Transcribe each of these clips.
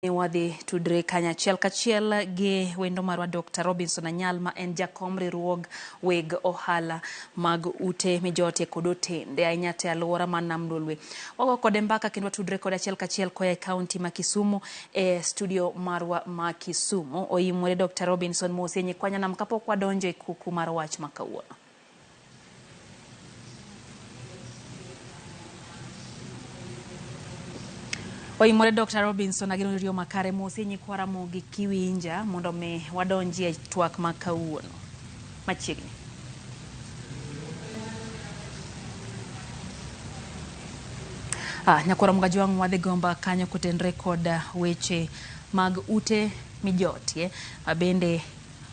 Wadhi tudre kanyachiel kachiel gi wendo marwa Dr. Robinson Anyal ma en jakom riwruog weg ohala mag ute mijotie kod otende ahinya te alwora mar Nam Lolwe. Wago kode mbaka kendo watudre kode achiel kachiel koa e kaunti ma Kisumu e studio marwa ma Kisumu. Oimore Dr. Robinson mosi e nyikwa nyanam kapok wadonjo e kuku mar wach ma kawuono. Oimore Dr. Robinson ageno ni riyo makare mosi nyikwa Ramogi kiwinja mondo mi wadonji e twak ma kawuono machiegni. Ah, nyakwara Mgajwang' wadhi gomba kanyo kotenre kod weche mag ute mijotie ma bende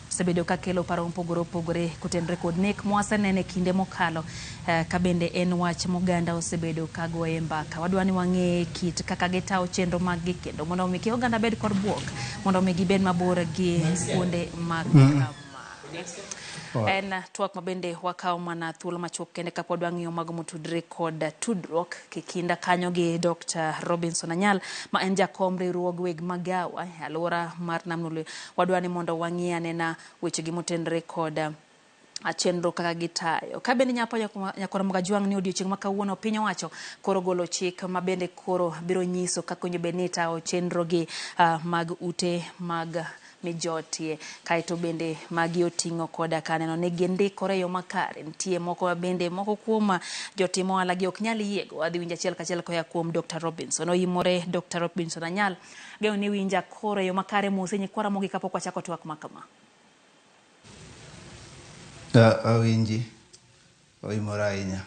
osebedo ka kelo paro mopogore opogore kotenore kod nek mwaseneno e kinde mokalo eh, ka bende en wach moganda osebedo ka goye mbaka. Wadwa ni wang'e kit kaka gitawo chenro maggi kendo mondo omi kik oganda bed kod bwok mondo omi gibed mabor gi kuonde mag kama. En twak ma bende wakawo mana thuolo machuok kende kapod wang'iyo mago motudre kod tudruok kikinda kanyo gi Dr. Robinson Anyal ma en jakom riwruog weg magawa e alwora mar Nam Lolwe. Wadwa ni mondo wang'i anena wechegi motenre kod chenro kaka gitayo. Ka bende nyapo nyakwar Mgajwang' ni odiochieng' ma kawuono piny owacho koro golo chik ma bende koro biro nyiso kaka owinjo bed ni itayo chenro gi mag ute mag mijotie. Kaeto bende magi oting'o koda ka neno ni gindikore e yo makare. Nitie moko ma bende moko kuom jotim ohala gi ok nyal yiego. Wadhi winjo achiel kachiel koya kuom Dr. Robinson. Oimore Dr. Robinson Anyal. Ageno ni iwinja koro e yo makare mose nyikwa Ramogi kapok wachako twak ma kama. Awinji. Oimore ahinya.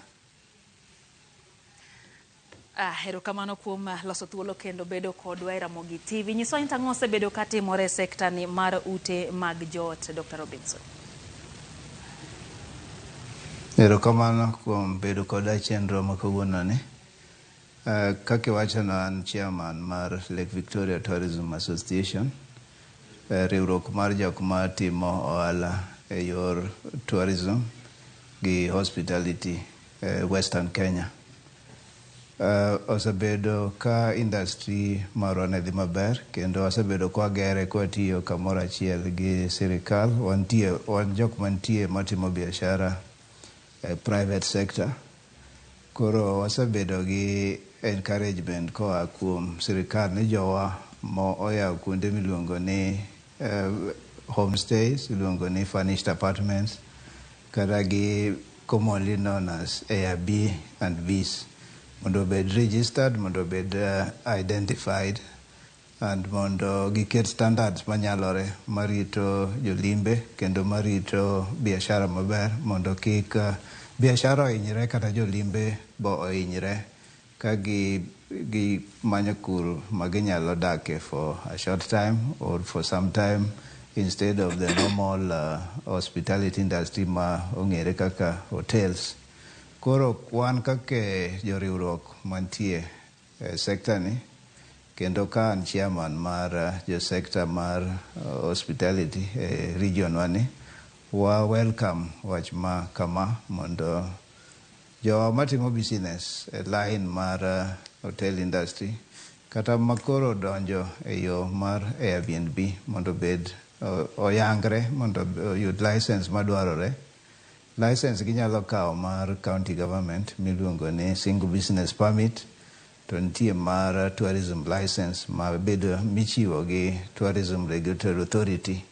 Ah, erokamano kuom loso thuolo kendo bedo kodwa e Ramogi TV. Nyiswa ni tang'o osebedo ka timore e sekta ni mar ute mag joot, Dr. Robinson. Erokamano kuom bedo koda e chenro ma kawuono ni. Kaka iwachono an chairman mar Lake Victoria Tourism Association, riwruok mar jok ma timo ohala e yor tourism gi hospitality e Western Kenya. Osebedo ka industry marwa ne dhi maber kendo wasebedo kwagere kwatiyo kamoro achiel gi sirikal. Wantie, wan jok mantie matimo biashara e private sector. Koro wasebedo gi encouragement koa kuom sirikal ni jowa mo oyawo kuonde miluongo ni homestays, iluongo ni furnished apartments, kata gi commonly known as Airbnbs mondo obed registered, mondo obed identified and mondo giket standards manyalore marito jolimbe kendo marito biashara maber mondo kik biashara ohinyre kata jolimbe bo ohinyre ka gi gimanyo kul ma ginyalo dake for a short time or for some time instead of the normal hospitality industry ma ong'ere kaka hotels. Koro wan kaka joriwruok mantie e sector ni kendo ka an chairman mar jo sector mar hospitality e region wa ni, wa welcome wach ma kama mondo jowa matimo business e line mar hotel industry kata makoro donjo e yo mar Airbnb mondo obed oyangre mondo oyud license madwarore. License ginyalo kawo mar county government miluongo ni single business permit to nitie mar tourism license ma bedo michiwo gi Tourism Regulatory Authority.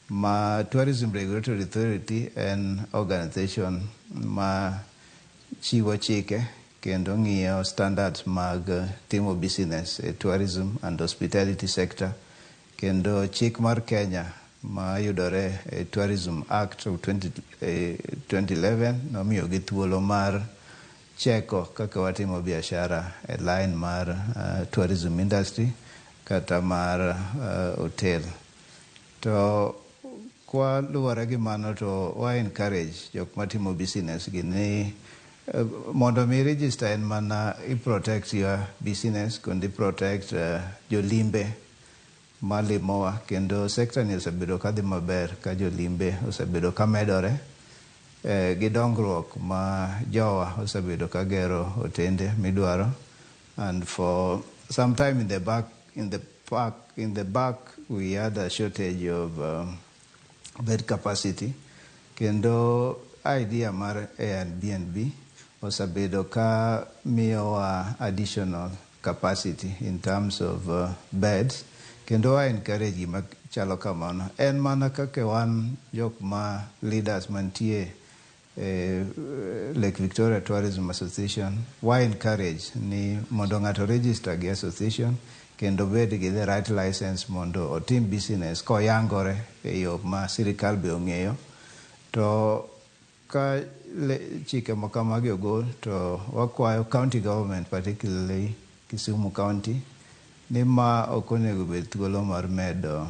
Ma Tourism Regulatory Authority en organization ma chiwo chike kendo ng'iyo standards mag timo business e tourism and hospitality sector kendo chik mar Kenya ma yudore e Tourism Act of 20, 2011 nomiyogi thuolo mar cheko kaka watimo biashara e line mar tourism industry kata mar hotel. To kwa luwore gi mano to wa encourage jok matimo business gi ni mondo mi register en mana i protect your business kendo i protect jolimbe malimowa kendo sector ni osebedo kadhi maber ka jolimbe osebedo ka medore gi dongruok ma jowa osebedo ka gero otende midwaro and for some time in the back in the park, in the back we had a shortage of bed capacity. Kendo idea mar Airbnb osebedo ka miyowa additional capacity in terms of beds. Kendo wa encourage gima chalo kamano. En mana kaka wan jok ma leaders mantie Lake Victoria Tourism Association, wa encourage ni mondo ng'ato register gi association kendo bed gi the right license mondo otim business koyangore e yo ma sirikal be ong'eyo. To ka chike ma kamagi ogol to wakwayo county government, particularly Kisumu County, ni ma ok onego bed thuolo mar medo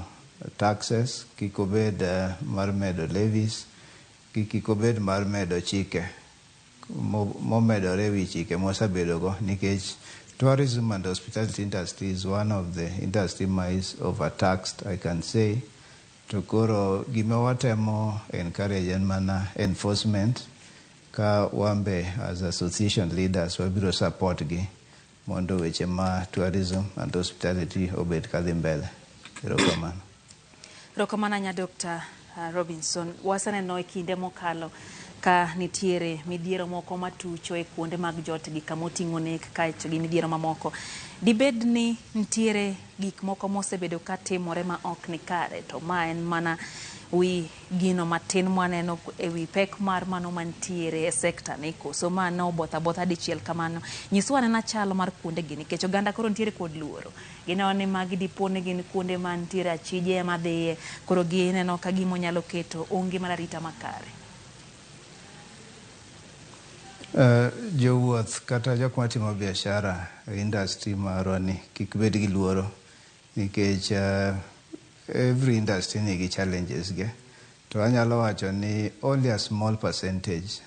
taxes, kik obed mar medo levies, kik obed mar medo chike momedore ewi chike mosebedogo, nikech tourism and hospitality industry is one of the industry ma is overtaxed, I can say. To koro gima watemo encourage en mana enforcement, ka wambe as association leaders wabiro support gi mondo weche ma tourism and hospitality obed kadhi mbele. Erokamano. Erokamano nya Dr. Robinson. Waseneno e kinde mokalo ka nitiere midhiero moko matucho e kuonde mag jot gi kama oting'o nek kaeto gi midhiero mamoko. Dibed ni nitiere gik moko mosebedo ka timore ma ok ni kare, to ma en mana wi gino matin mwaneno e wi pek mar mano mantiere e sekta ni, koso ma noboth abotha dichiel kamano? Nyiswa anena chal mar kuonde gi, nikech oganda koro nitiere kod luoro. Gineno ni magi dipo ni gin kuonde mantiere achije ema dhiye, koro gineno ka gima onyalo keto onge mar arita makare. Jowuoth kata jok matimo biashara e industry marwa ni kik bed gi luoro, nikech every industry nigi challenges ge. To anyalo wacho ni only a small percentage,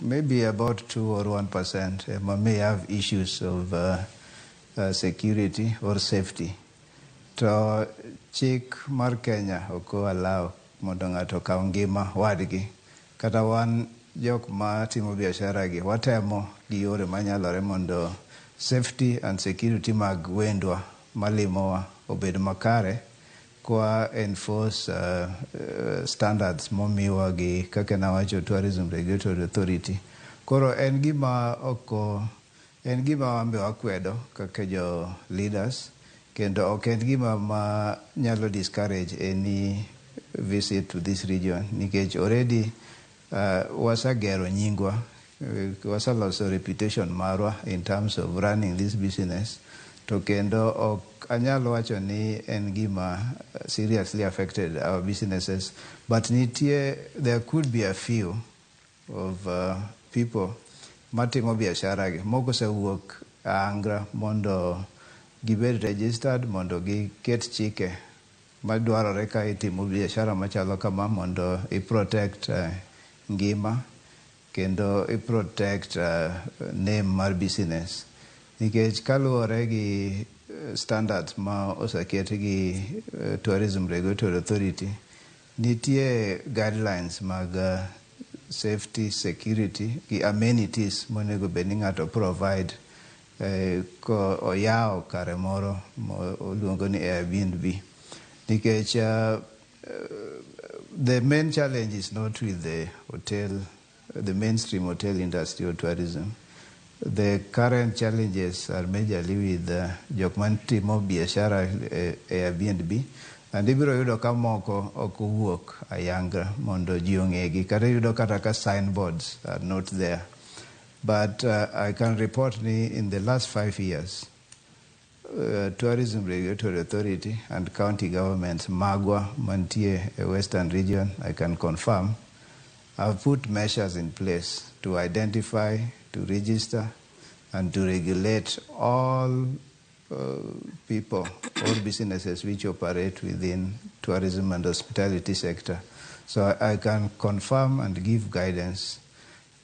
maybe about 2 or 1%, ema may have issues of security or safety. To chik mar Kenya ok allow mondo ng'ato okaw ngima wadgi. Kata wan jok ma timo biashara gi watemo gi yore manyalore mondo safety and security mag wendwa malimowa obed makare, kwa enforce standards momiwa gi kaka nawacho Tourism Regulatory Authority. Koro en gima ok en gima wan be wakwedo kaka jo leaders, kendo ok en gima ma nyalo discourage any visit to this region, nikech already wasegero nyingwa, waseloso reputation marwa in terms of running this business. To kendo ok anyal wacho ni en gima seriously affected our businesses, but nitie, there could be a few of people matimo biashara gi moko osewuok angra mondo gibed registered, mondo giket chike madwarore ka itimo biashara machalo kama, mondo i protect ngima kendo i protect name mar business, nikech kaluwore gi standards ma oseket gi Tourism Regulatory Authority, nitie guidelines mag safety, security gi amenities monego bed ni ng'ato provide ko oyawo kare moro oluongo ni Airbnb, nikech the main challenge is not with the hotel, the mainstream hotel industry or tourism. The current challenges are majorly with jok matimo biashara Airbnb, and ibiro yudo ka moko ok owuok ayanga mondo ji ong'egi, kata iyudo kata ka signboards are not there. But I can report ni in the last 5 years, Tourism Regulatory Authority and county governments magwa mantie e Western Region, I can confirm, have put measures in place to identify, to register, and to regulate all people or businesses which operate within tourism and hospitality sector. So I can confirm and give guidance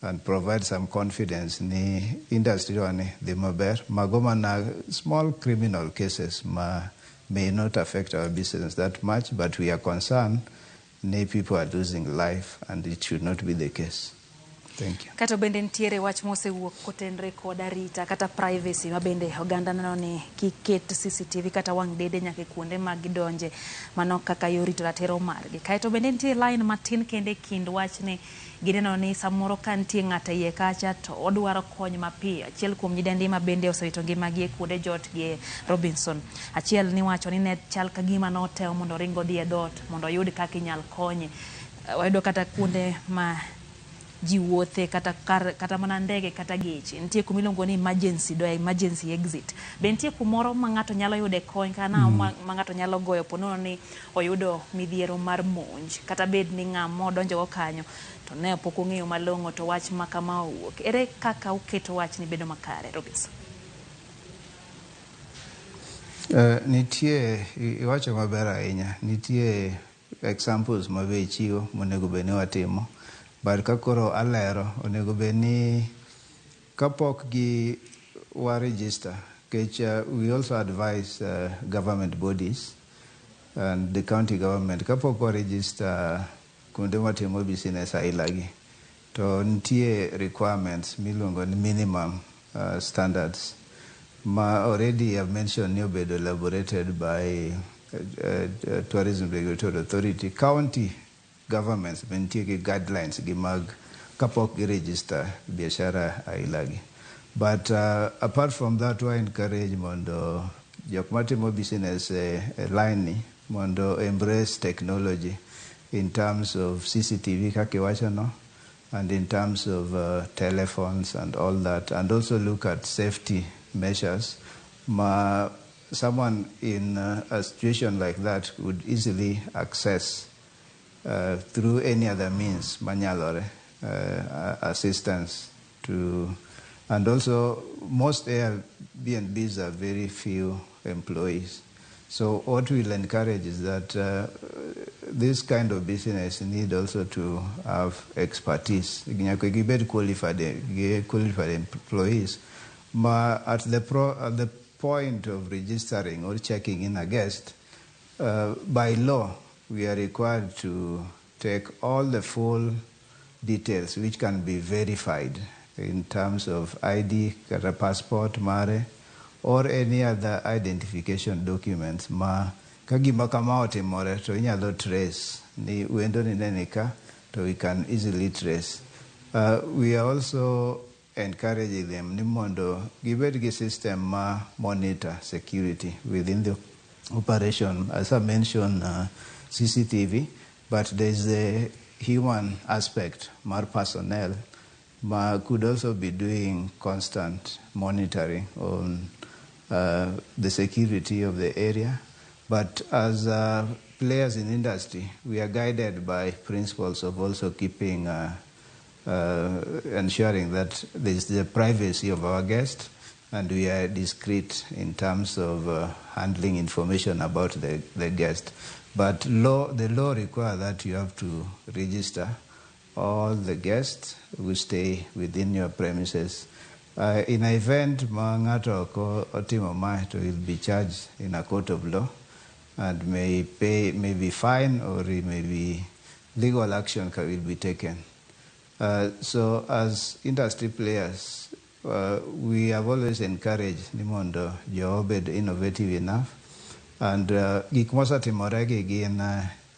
and provide some confidence ni industry wani dhi maber. Mago mana small criminal cases ma may not affect our business that much, but we are concerned ni people are losing life, and it should not be the case. Thank you. Kato bende nitiere wach mosewuok kotenre kod arita kata privacy ma bende oganda neno ni kiket CCTV kata wang' dede nyaka e kuonde ma gidonje, mano kaka yor rito ratiro margi. Kaeto bende nitie line matin kende e kind wachni, gineno ni samoro ka nitie ng'ato e iye kacha to odwaro kony mapiyo. Achiel kuom nyidendi ma bende osewito ngimagi e kuonde jot gi Robinson. Achiel niwacho ni ne chal ka gima notemo mondo oring odhi e dhoot mondo oyud kaka inyal konye. Wayudo kata kuonde ma ji wuothe kata kar, kata mana ndege kata geche nitie kuma iluongo ni emergency door, emergency exit. Be nitie kumoro ma ng'ato nyalo yude kony kata ma ng'ato nyalo goyo po nono ni oyudo midhiero mar monj, kata bed ni ng'ama odonjo go kanyo to ne pok ong'eyo malong'o to wach ma kama owuok. Ere kaka uketo wachni bedo makare, Robinson? Nitie, iwacho maber ahinya, nitie examples ma be ichiwo monego bed ni watimo, but ka koro alero, onego bed ni kapok gi wa register, nikech we also advise government bodies and the county government, kapok wa register kuonde matimo business ailagi, to nitie requirements miluongo ni minimum standards ma already have mentioned ni obedo elaborated by Tourism Regulatory Authority. County governments be nitie gi guidelines gi mag kapok gi register biashara ailagi. But apart from that, wa encourage mondo jok matimo business e line ni mondo embrace technology in terms of CCTV kaka iwacho no, and in terms of telephones and all that, and also look at safety measures ma someone in a situation like that would easily access through any other means manyalore assistance to. And also most Airbnbs are very few employees, so what we'll encourage is that this kind of business need also to have expertise. Nyaka gibed qualified, qualified employees ma at the point of registering or checking in a guest, by law we are required to take all the full details which can be verified in terms of ID, kata passport mare, or any other identification documents ma ka gima kama otimore to inyalo trace ni wendo ni nene ka, to we can easily trace. We are also encouraging them ni mondo gibed gi system ma monitor security within the operation. As I mentioned, CCTV, but there's the human aspect mar personnel ma could also be doing constant monitoring on the security of the area. But as players in industry, we are guided by principles of also ensuring that there is the privacy of our guests, and we are discreet in terms of handling information about the guest. But the law requires that you have to register all the guests who stay within your premises. In an event ma ng'ato ok otimo mae, to will be charged in a court of law and may pay, may be fine, or it may be legal action will be taken. So as industry players, we have always encouraged ni mondo jo obed innovative enough, and gik mosetimore gi gin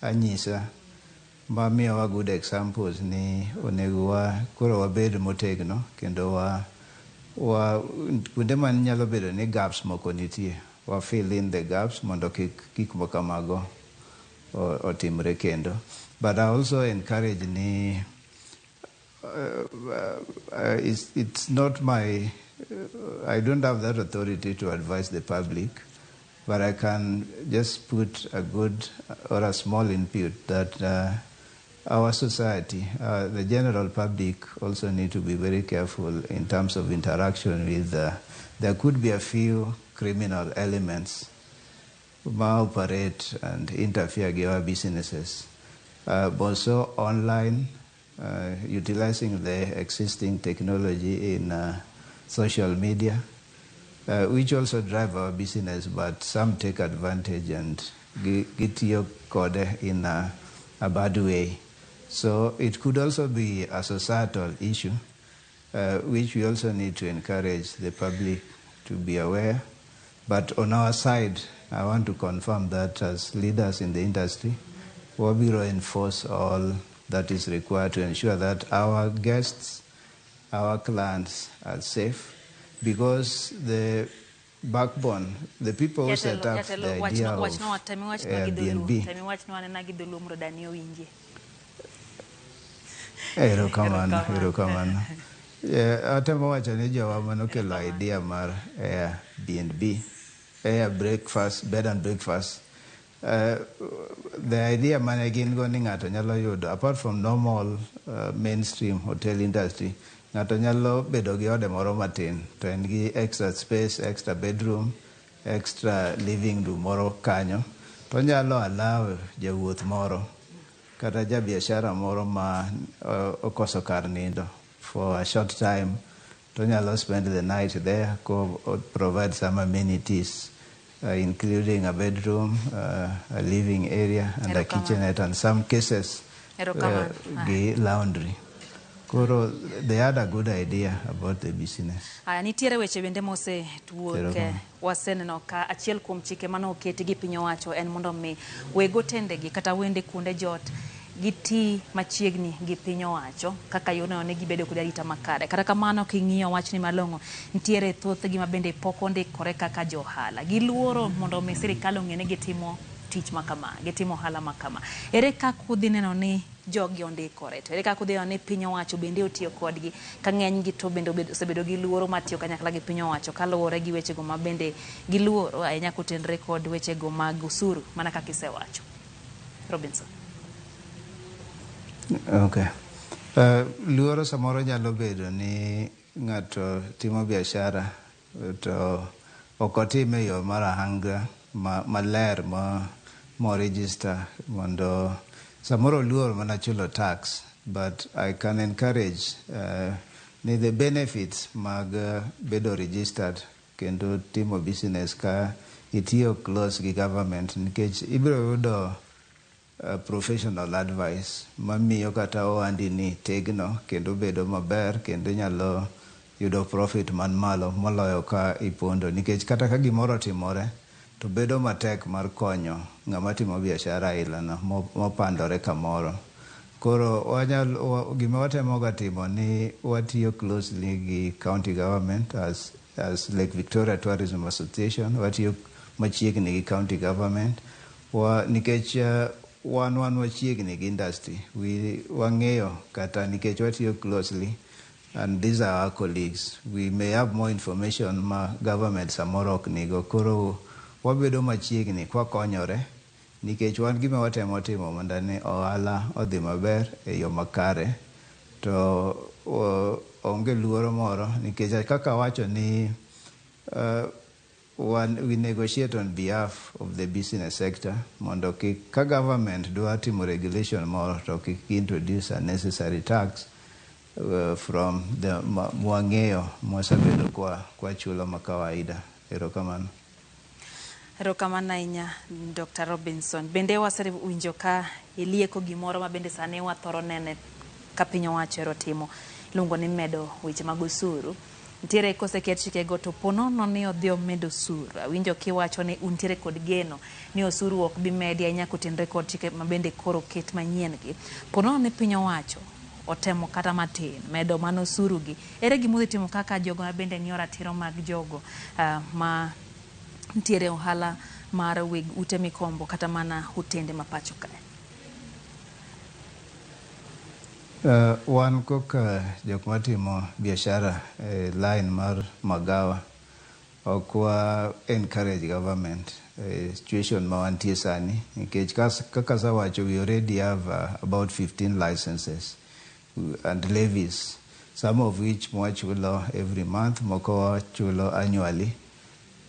anyisa mamiyowa good examples ni onego wa koro wabed motegno kendo wa kuonde man nyalo bedo ni gaps moko nitie, wa fill in the gaps mondo kik gik makamago otimre kendo. But I also encourage ni it's not my, I don't have that authority to advise the public, but I can just put a good or a small input that our society, the general public, also need to be very careful in terms of interaction with, there could be a few criminal elements who operate and interfere with our businesses. But also online, utilizing the existing technology in social media, which also drive our business, but some take advantage and gitiyo kode in a bad way. So it could also be a societal issue, which we also need to encourage the public to be aware. But on our side, I want to confirm that as leaders in the industry, we will enforce all that is required to ensure that our guests, our clients are safe, because the backbone, the people who set up the idea of Airbnb. Temi wachnwa anena gi dholuo mondo dani owinjie. Erokamano, erokamano. Yeah, atemo wacho ni jowa manokelo idea mar Airbnb, air breakfast, bed and breakfast. The idea mane gin go ni ng'ato nyalo yudo, apart from normal mainstream hotel industry, ng'ato nyalo bedo gi ode moro matin to en gi extra space, extra bedroom, extra living room moro kanyo, to onyalo allow jawuoth moro kata ja biashara moro ma okoso kar nindo for a short time, to onyalo spend the night there, ko provide some amenities, including a bedroom, a living area and a kitchenette, and some cases gi laundry. Koro they had a good idea about the business. Aya, nitiere weche bende mosetuok. Waseneno ka achiel kuom chike mane oketi gi piny owacho en mondo mi weg otendegi kata wende kuonde jot giti machiegni gi piny owacho kaka yorno ne gibedo kod arita makare. Kata kamano, king'iyo wachni malong'o, nitiere thothgi ma bende pok ondikore kaka jo ohala. Giluoro mondo mi sirikal ong'e ni gitimo tich ma kama, gitimo ohala ma kama. Ere kaka udhi neno ni jogi ondikore? To ere kaka udhi neno ni piny owacho bende otiyo kodgi? Ka ng'eny gi to bende osebedo gi luoro mar tiyo kanyakla gi piny owacho kaluwore gi wechego ma bende giluoro ahinya kotenore kod wechego mag osuru mana kaka isewacho. Robinson. Okay. Luoro samoro nyalo bedo ni ng'ato timo biashara to ok otime e yo mar ahanga maler ma mo register mondo samoro oluor mana chulo tax, but I can encourage ni the benefits mag bedo registered kendo timo business ka itiyo close gi government, nikech ibiro yudo professional advice mamiyo kata ohandi ni tegno kendo bedo maber kendo inyalo yudo profit man malo moloyo ka ipondo, nikech kata ka gimoro otimore to bedo matek mar konyo ng'ama timo biashara aila no mopandore kamoro. Koro wanyal, gima watemo ga timo ni watiyo closely gi county government as Lake Victoria Tourism Association. Watiyo machiegni gi county government wa, nikech wan machiegni gi industry. Wang'eyo kata nikech watiyo closely and these are our colleagues, we may have more information ma government samoro ok nigo. Koro wabedo machiegni kwakonyore, nikech wan gima watemo timo mondo ni ohala odhi maber e yo makare, to onge luoro moro, nikech kaka awacho ni we negotiate on behalf of the business sector mondo kik ka government dwa timo regulation moro to kik introduce unnecessary tax from the mwang'eyo mwasebedo kwa chulo ma kawaida. Erokamano. Erokamano ahinya, Dr. Robinson. Bende wasewinjo ka ilieko gimoro ma bende sani wathoro nene ka piny owacho ero timo, iluongo ni medo weche mag osuru. Nitiere koseket chikego to po nono ni odhi omed osuru. Awinjo kiwacho ni untiere kod geno ni osuru ok bi medi ahinya kotenore kod chike ma bende koro oket manyien gi. Po nono ni piny owacho otemo kata matin medo mana osuru gi, ere gima udhi timo kaka jogo ma bende ng'iyo ratiro mag jogo ma nitiere ohala mar weg ute mikombo kata mana otende ma pacho kae? Wan kaka jok matimo biashara e line mar magawa, ok wa encourage government e situation ma wantie sani, nikech kaka asewacho, we already have about 15 licenses and levies, some of which mwachulo every month, moko wachulo annually.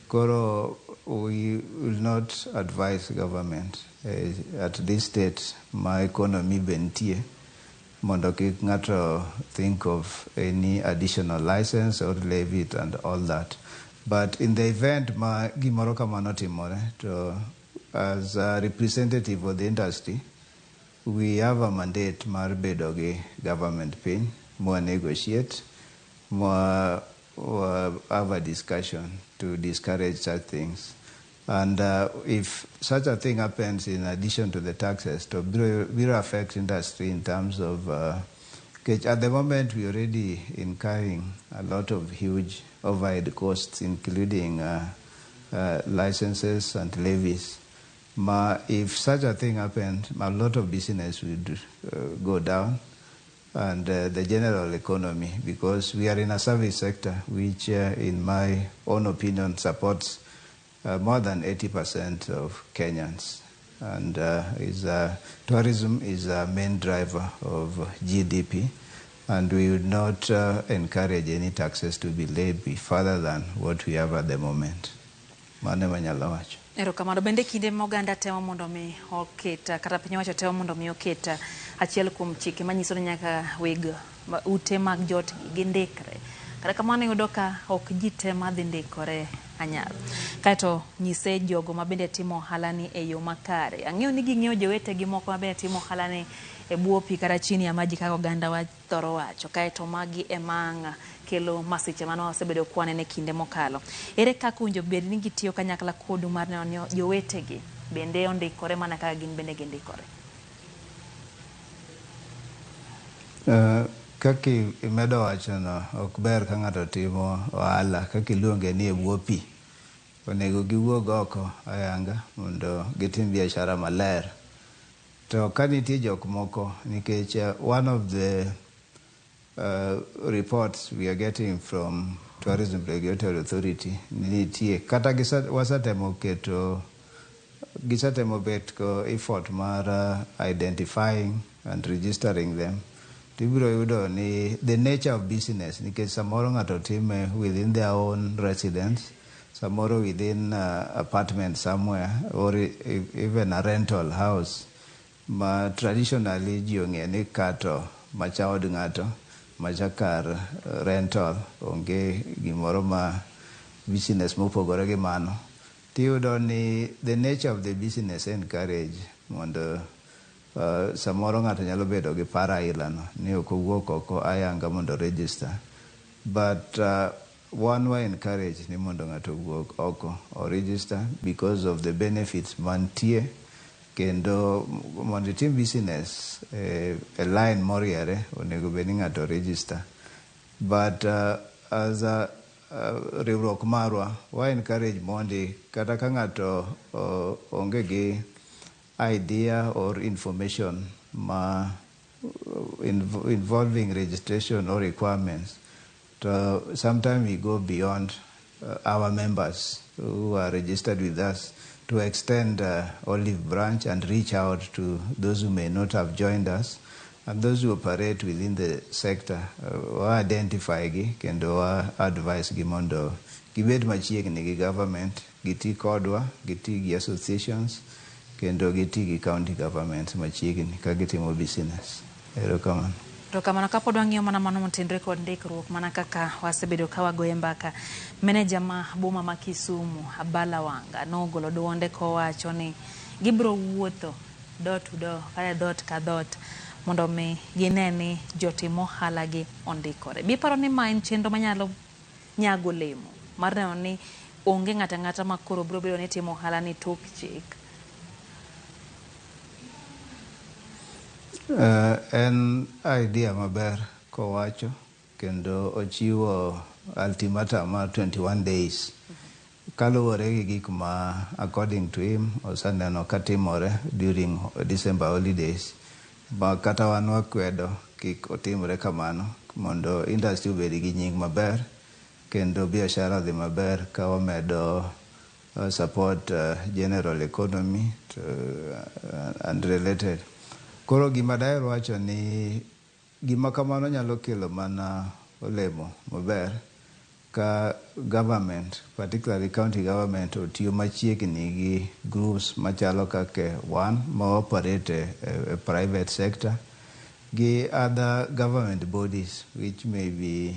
Koro we will not advise government at this state ma economy be nitie mondo kik ng'ato think of any additional license or levy and all that. But in the event ma gimoro kamano timore, to as a representative of the industry, We have a mandate mar bedo gi government piny mwa negotiate, mwa have a discussion to discourage such things. And if such a thing happens in addition to the taxes, to biro affect industry in terms of, at the moment we already incurring a lot of huge overhead costs, including licenses and levies. Ma if such a thing happened, a lot of business would go down, and the general economy, because we are in a service sector, which in my own opinion supports more than 80% of Kenyans. And tourism is a main driver of GDP, and we would not encourage any taxes to be levied further than what we have at the moment. Mano ema anyalo wacho. Erokamano. Bende kinde ma oganda temo mondo mi oket kata piny owacho temo mondo mi oket achiel kuom chike manyiso ni nyaka weg ute mag jot gindikre. Kata kamano iyudo ka ok ji te madhi ndikore anyal. Kaeto nyise jogo ma bende timo ohala ni e yo makare. Ang'eyo ni ging'eyo jowetegi moko ma bende timo ohala ni e bwo pi kata chini ya maji kaka oganda wa thoro wacho. Kaeto magi ema ang' kelo masiche mane wasebedo kwanene kinde mokalo. Ere kaka owinjo bed ni gitiyo kanyakla kodu mar neno ni jowetegi bende ondikore mana kaka gin bende gindikore? Kaka imedo wachono, ok ber ka ng'ato timo ohala kaka iluonge ni e bwo pi. Onego giwuog oko ayanga mondo gitim biashara maler. To ka nitie jok moko, nikech one of the reports we are getting from Tourism Regulatory Authority nitie kata wasetemo keto gisetemo bet ko effort mar identifying and registering them, tibiro yudo ni the nature of business, nikech samoro ng'ato time within their own residence, samoro within apartment somewhere or even a rental house ma traditionally ji ong'e ni kato macha od ng'ato, macha kar rental, onge gimoro ma business mopogore gi mano. Tiyudo ni the nature of the business encourage mondo samoro ng'ato nyalo bedo gi paro aila no ni ok owuok oko ayanga mondo register, but wan wa encourage ni mondo ng'ato owuog oko o register because of the benefits mantie, kendo mondo itim business e line moriere onego bed ni ng'ato register. But as a riwruok marwa, wa encourage mondi kata ka ng'ato onge gi idea or information ma involving registration or requirements, to sometimes we go beyond our members who are registered with us to extend olive branch and reach out to those who may not have joined us and those who operate within the sector. Wa identify gi kendo wa advise gi mondo gibed machiegni gi government, giti kodwa, giti gi associations, kendo giti gi county governments machiegni ka gitimo business. Erokamano. Erokamano. Kapod wang'iyo mana mano motenore kod ndikruok, mana kaka wasebedo ka wagoye mbaka, meneja ma boma ma Kisumu, Abala Wanga, nogolo duonde kowacho ni gibiro wuotho door to door kata dhoot ka dhoot mondo mi gine ni jotim ohala gi ondikore. Biparo ni ma en chenro manyalo nyago olemo mar neno ni onge ng'ato ang'ata ma koro biro bedo ni timo ohala ni tok chik? En idea maber kowacho kendo ochiwo ultimatum mar 21 days kaluwore gi gik ma according to him oseneno katimore during December holidays, ma kata wan wakwedo kik otimre kamano mondo industry obed gi nying maber kendo biashara dhi maber ka wamedo support general economy to, and related. Koro gima daher wacho ni gima kamano nyalo kelo mana olemo maber ka government, particularly county government, otiyo machiegni gi groups machalo kaka wan ma operate e private sector gi other government bodies which may be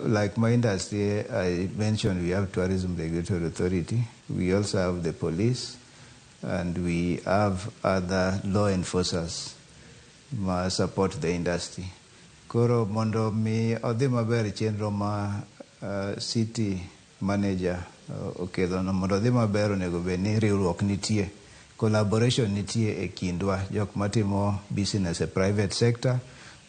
like my industry. I mentioned we have Tourism Regulatory Authority. We also have the police. and we have other law enforcers ma support the industry. Koro mondo mi odhi maber chenro ma city manager okelo no, mondo odhi maber, onego bed ni riwruok nitie, collaboration nitie e kindwa, jok matimo business e private sector,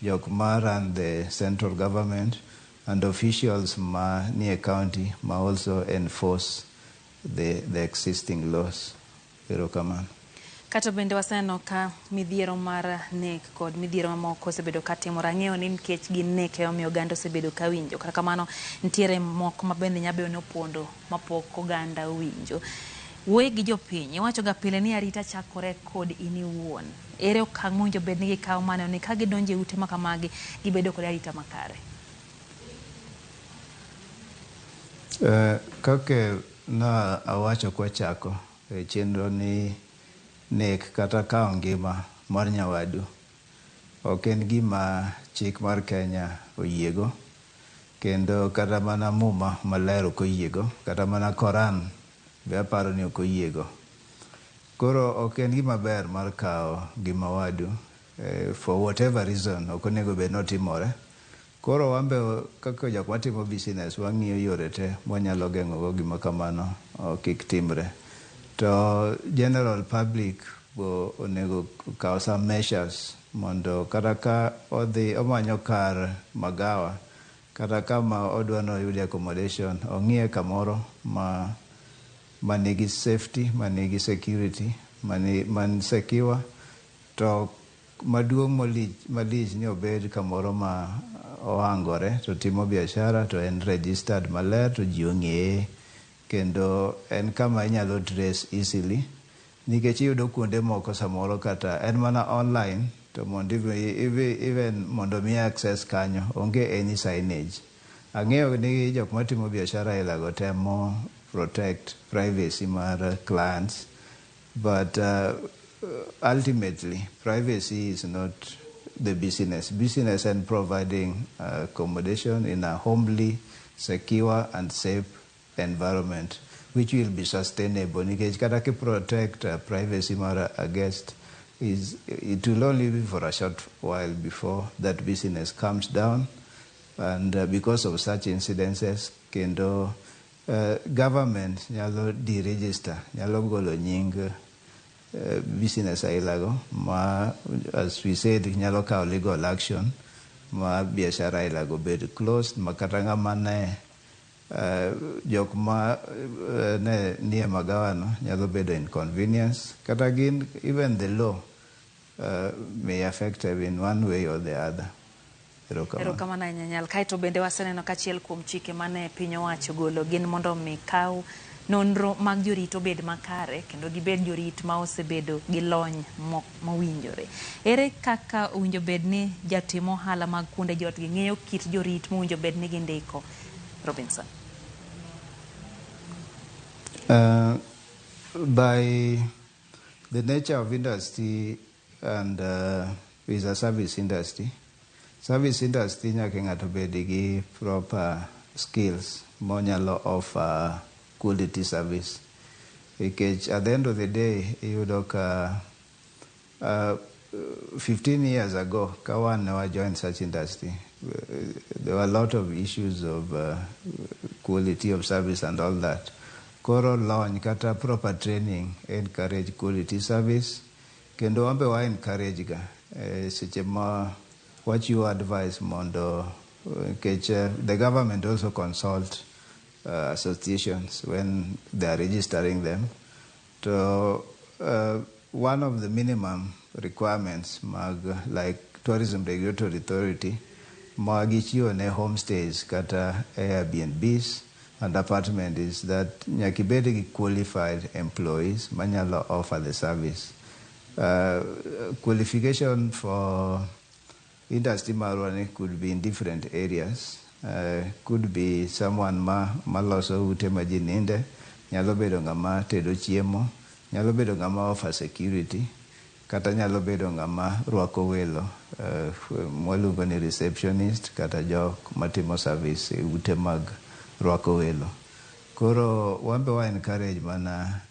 jok ma run the central government and officials ma nie county ma also enforce the existing laws. Erokamano. Kata bende waseneno ka midhiero mar nek kod midhiero mamoko osebedo ka timore. Ang'eyo ni nikech gin nek emomiyo oganda osebedo ka winjo. Kata kamano, nitiere moko ma bende nyabedo ni opondo mapok oganda owinjo. Wuoye gi jopiny, iwacho ga pile ni arita chakore kod in iwuon. Ere okang' mowinjo bed ni gikawo maneno ni ka gidonjo e ute ma kamagi, gibedo kod arita makare? Kaka na awacho kwachako e chenro ni nek kata kawo ngima mar nyawadu ok en gima chik mar Kenya oyiego, kendo kata mana Muma Maler ok oyiego, kata mana Koran be aparo ni ok oyiego. Koro ok en gima ber mar kawo ngima wadu for whatever reason, ok onego bed ni otimore. Koro wan be kaka jok matimo business, wang'iyo yore te mwanyalo geng'o go gima kamano kik timre. To general public bo onego okaw some measures mondo kata ka odhi omanyo kar magawa kata kama odwa ni oyud accommodation, ong'iye kamoro ma manigi safety, manigi security, mani, man secure. To maduong' malich ni obed kamoro ma ohangore to timo biashara, to en registered maler, to ji ong'eye, kendo en kama inyalo trace easily, nikech iyudo kuonde moko samoro kata en mana online, to mondo even mondo mi access kanyo onge any signage. Ang'eyo ni jok matimo biashara aila go temo protect privacy mar clients, but ultimately privacy is not the business. Business and providing accommodation in a homely, secure and safe environment which will be sustainable, nikech kata ki protect privacy mar a guest is it will only be for a short while before that business comes down and because of such incidences. Kendo government nyalo deregister, nyalo golo nying business ailago ma, as we said, nyalo kawo legal action ma biashara ailago bed closed, ma kata ng'ama ne jok ma ne nie magawano nyalo bedo inconvenience, kata gin even the law may affect them in one way or the other. Erokamano. Erokamano ahinya, Nyal. Kaeto bende waseneno kachiel kuom chike mane piny owacho golo gin mondo mi kaw nonro mag jorit obed makare kendo gibed jorit ma osebedo gi lony mowinjore. Ere kaka owinjo bed ni jatim ohala mag kuonde jot gi ng'eyo kit jorit mowinjo bed ni gindiko? Robinson. By the nature of industry and is a service industry. Service industry nyaka ng'ato bed gi proper skills monyalo offer quality service. Nikech at the end of the day, iyudo ka 15 years ago, ka wan ne wa join such industry, there were a lot of issues of quality of service and all that. Koro lony kata proper training encourage quality service, kendo wan be wa encourage ga seche ma wachiwo advice mondo nikech the government also consult associations when they are registering them. To one of the minimum requirements mag like Tourism Regulatory Authority ma gichiwo ne homestays kata Airbnbs and apartment is that nyaka ibed gi qualified employees manyalo offer the service. Qualification for industry marwa ni could be in different areas. Could be someone ma maloso ute ma ji ninde, nyalo bedo ng'ama tedo chiemo, nyalo bedo ng'ama offer security, kata nyalo bedo ng'ama rwako welo, mwaluongo ni receptionist, kata jok matimo service e ute mag rwako welo. Koro wan be wa encourage mana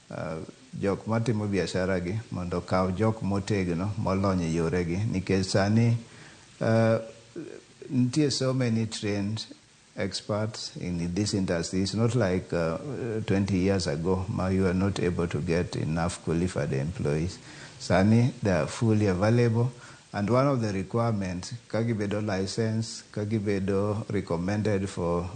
jok matimo biashara gi mondo okaw jok motegno molony e yoregi nikech sani nitie so many trained experts in this industry. It's not like 20 years ago ma you are not able to get enough qualified employees. Sani they are fully available, and one of the requirements ka gibedo license, ka gibedo recommended for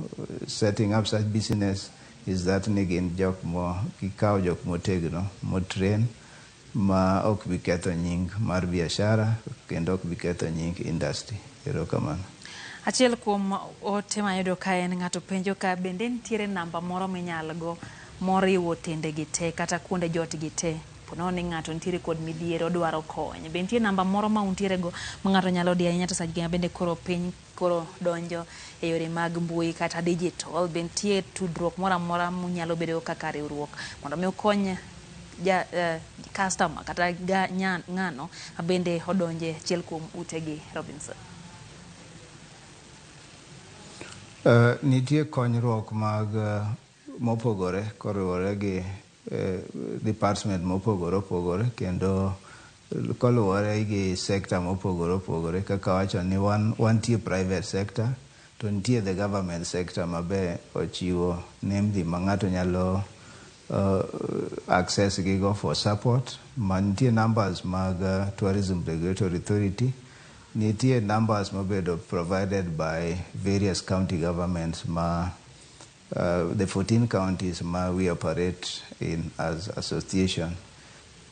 setting up such business, is that ni gin jok mo gikawo jok motegno motrain ma ok bi ketho nying mar biashara kendo ok bi ketho nying industry. Erokamano. Achiel kuom ote mayudo ka en ng'ato penjo ka bende nitiere namba moro minyalo go moriwo otende gi te kata kuonde jot gi te ponono ni ng'ato nitiere kod midhiero odwaro kony. Be nitie namba moro ma untiere go ma ng'ato nyalo diyo ahinya to seche ma bende koro piny koro donjo e yore mag mbui kata digital? Be nitie tudruok moro amora munyalo bedo kaka riwruok mondo mi ukony ja customer kata ng'ano bende odonje achiel kuom utegi, Robinson? Nitie konyruok mag mopogore koriwore gi department mopogore opogore kendo koluwore gi sector mopogore opogore. Kaka wacho ni wan wantie private sector to nitie the government sector mabe ochiwo nembni ma ng'ato nyalo access gigo for support. Ma nitie numbers mag Tourism Regulatory Authority, nitie numbers mobedo provided by various county governments ma the 14 counties ma we operate in as association.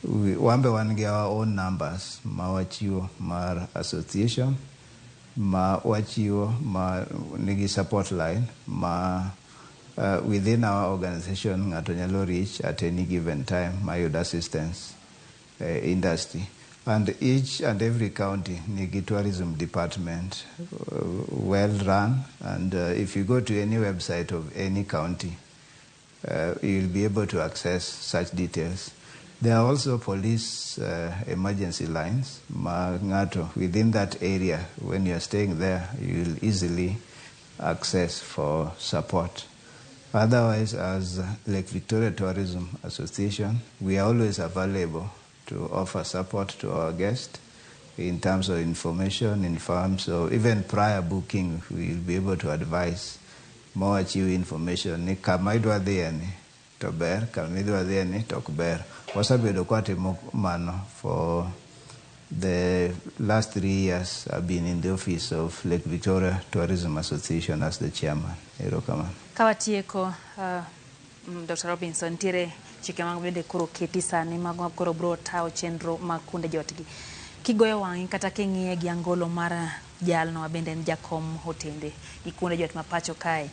Wan be wan gi our own numbers ma wachiwo mar association, ma wachiwo ma nigi support line ma within our organization ng'ato nyalo reach at any given time mayud assistance industry. And each and every county nigi tourism department well run, and if you go to any website of any county, you'll be able to access such details. There are also police emergency lines ma ng'ato within that area, when you're staying there, you will easily access for support. Otherwise, as Lake Victoria Tourism Association, we are always available to offer support to our guests in terms of information, in terms of even prior booking, we will be able to advise ma wachiw information ni kama idwa dhiye ni to ber, kama idwa dhiye ni to ok ber. Wasebedo kwatimo mano for the last 3 years. I've been in the office of Lake Victoria Tourism Association as the chairman. Erokamano. Ka watieko, Dr. Robinson, nitiere chike mag bende koro keti sani mago koro biro tayo chenro mag kuonde jotgi. Kigoyo wang'i kata king'iye gi angolo mar jalno ma bende en jakom hotende gi kuonde jot ma pacho kae,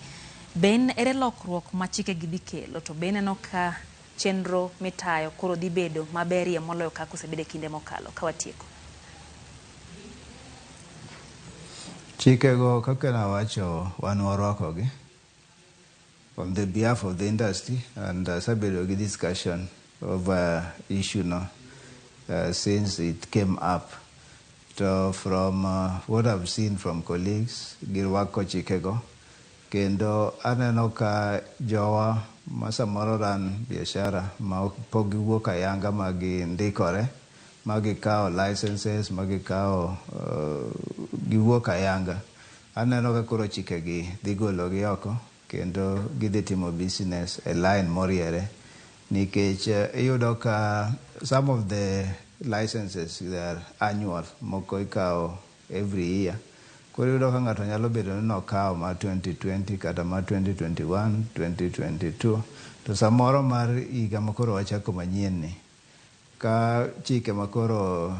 ben ere lokruok ma chike gi dhi kelo, to be ineno ka chenro mitayo koro dhi bedo maberie moloyo kaka osebedo e kinde mokalo? Ka watieko. Chikego, kaka nawacho, wan warwakogi on the behalf of the industry, and asebedo gi discussion over issue no since it came up. To from what I've seen from colleagues, girwako chikego kendo aneno ka jowa ma samoro run biashara ma pok giwuok ayanga ma gindikore, ma gikawo licenses, ma gikawo giwuok ayanga, aneno ka koro chikegi dhi gologi oko kendo gidhi timo business e line moriere, nikech iyudo ka some of the licenses, they are annual, moko ikawo every year. Koro iyudo ka ng'ato nyalo bedo ni nokawo mar 2020 kata mar 2021, 2022, to samoro mar higa ma koro wachako manyien ni, ka chike makoro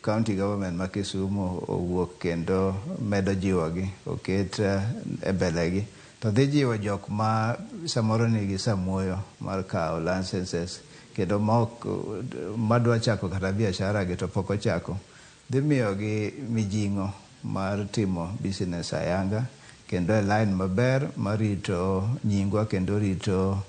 county government ma Kisumu owuok kendo medo jiwogi oket e mbelegi, to dhi jiwo jok ma samoro nigi samuoyo mar kawo licenses kendo ma ok madwa chako kata biashara gi to pok ochako, dhi miyogi mijing'o mar timo business ayanga kendo e line maber marito nyingwa kendo rito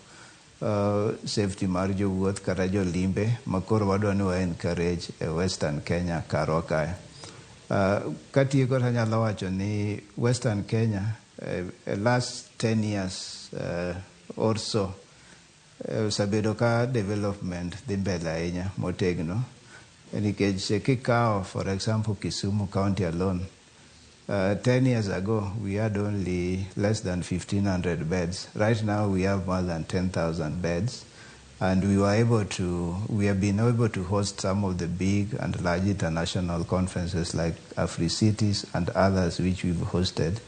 safety mar jowuoth kata jolimbe makoro wadwa ni wa encourage e Western Kenya karwa kae. Katieko to anyalo wacho ni Western Kenya last 10 years or so. Osebedo ka development dhi mbele ahinya motegno nikech kikawo, for example, Kisumu County alone, 10 years ago we had only less than 1500 beds. Right now we have more than 10,000 beds, and we have been able to host some of the big and large international conferences like AfriCities and others which we've hosted.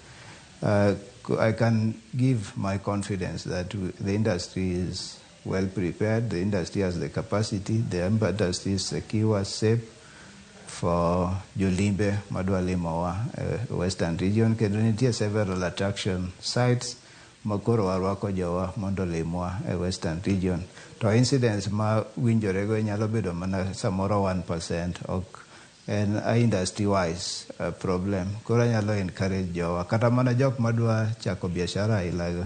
I can give my confidence that the industry is well prepared, the industry has the capacity, the industry is secure, safe for jolimbe madwa limowa Western Region, kendo nitie several attraction sites makoro warwako jowa mondo olimwa e Western Region. To incidents ma winjorego nyalo bedo mana samoro 1%, ok en a industry wise problem. Koro anyalo encourage jowa, kata mana jok madwa chako biashara ailago,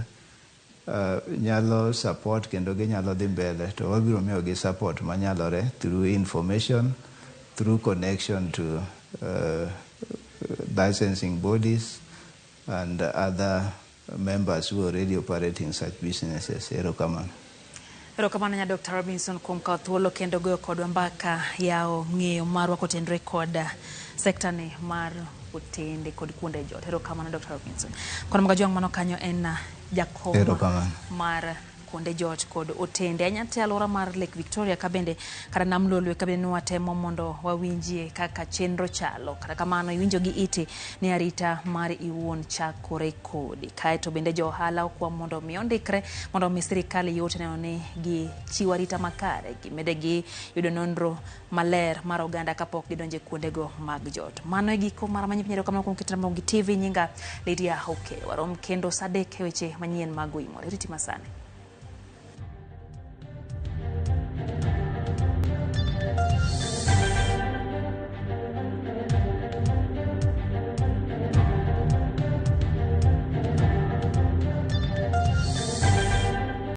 nyalo support kendo ginyalo dhi mbele, to wabiro miyogi support manyalore through information, through connection to licensing bodies and other members who are already operating such businesses. Erokamano. Erokamano nya Dr. Robinson kuom kawo thuolo kendo goyo kodwa mbaka, yawo ng'eyo marwa kotenore kod sekta ni mar otende kod kuonde jot. Erokamano, Dr. Robinson. Kono Magajwang' mano kanyo en jakom Erokamano. mar kuonde jot kod otende ahinya te alwora mar Lake Victoria ka bende kata Nam Lolwe ka bende nwatemo mondo wawinjie kaka chenro chalo. Kata kamano iwinjo gi iti ni arita mar iwuon chakore kodi. Kaeto bende jo ohala okwa mondo mi ondikre mondo mi sirikal yot neno ni gichiwo arita makare, gimede gi yudo nonro maler mar oganda kapok gidonjo e kuondego mag jot. Mano e giko mar Manyien. Erokamano kuom keto Ramogi TV. Nyinga Lydia Oke. Warom kendo sa 3 e weche manyien mag Oimore. Riti masani.